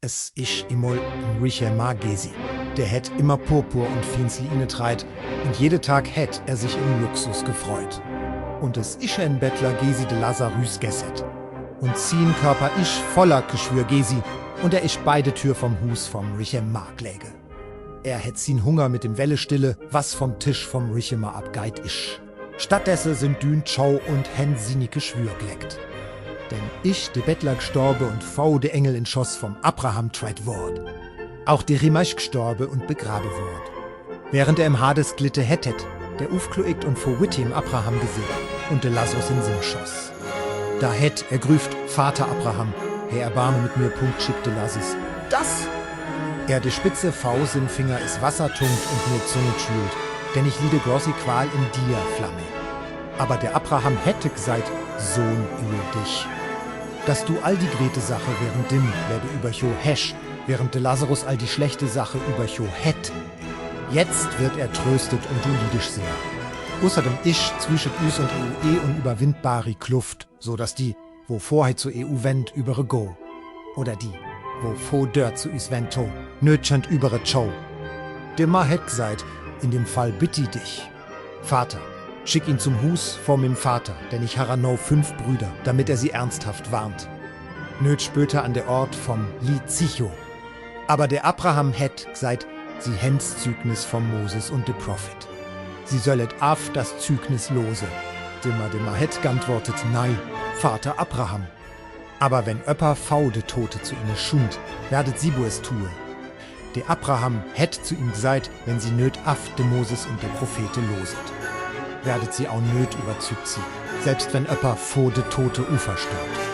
Es isch imol ein Richemar Gesi. Der hätt immer Purpur und Finsli inne treit, und jede Tag hätt er sich im Luxus gefreut. Und es isch ein Bettler Gesi de Lazarus gesset. Und zien Körper isch voller Geschwür Gesi, und er isch beide Tür vom Hus vom Richemar läge. Er hätt sin Hunger mit dem Welle stille, was vom Tisch vom Richemar abgeit isch. Stattdessen sind Dün Schau und Hen sinike Schwür gleckt. Denn ich, de Bettler gestorbe und V, de Engel in Schoss vom Abraham treit wort. Auch de Rimasch gestorbe und begrabe wort. Während er im Hades glitte hättet, der Ufkloigt und vor Witte im Abraham gesehen und de Lazarus in Sinn schoss. Da hätt er grüft, Vater Abraham, Herr erbarme mit mir, Punkt schickte Lazarus. Das! Er de spitze Faust im Finger is Wasser tunkt und mir Zunge schült, denn ich liede grossi Qual in dir, Flamme. Aber der Abraham hätte gesagt, Sohn über dich. Dass du all die grete Sache während dim werde über Jo hesch, während de Lazarus all die schlechte Sache über Jo hätt. Jetzt wird er tröstet und du liedisch sehr. Außerdem ich zwischet Üs und EU unüberwindbari Kluft, so dass die, wo vorheit zu EU wend, übere go. Oder die, wo vor dör zu Üs wend nötschend übere Chow. Dimmer hätt gesagt, in dem Fall bitte dich. Vater, schick ihn zum Hus vor mim Vater, denn ich harra no 5 Brüder, damit er sie ernsthaft warnt. Nöt spöter an der Ort vom Lizicho. Aber der Abraham hätt gesagt, sie hens Zügnis vom Moses und de Prophet. Sie sollet af das Zügnis lose. Dimmer hätt geantwortet, nein, Vater Abraham. Aber wenn öpper V de Tote zu ihnen schund, werdet sie wo es tue. Der Abraham hätt zu ihm gesagt, wenn sie nöt af de Moses und de Prophete loset. Werdet sie auch nöt überzügt sie, selbst wenn öpper vor de Tote Ufer stört.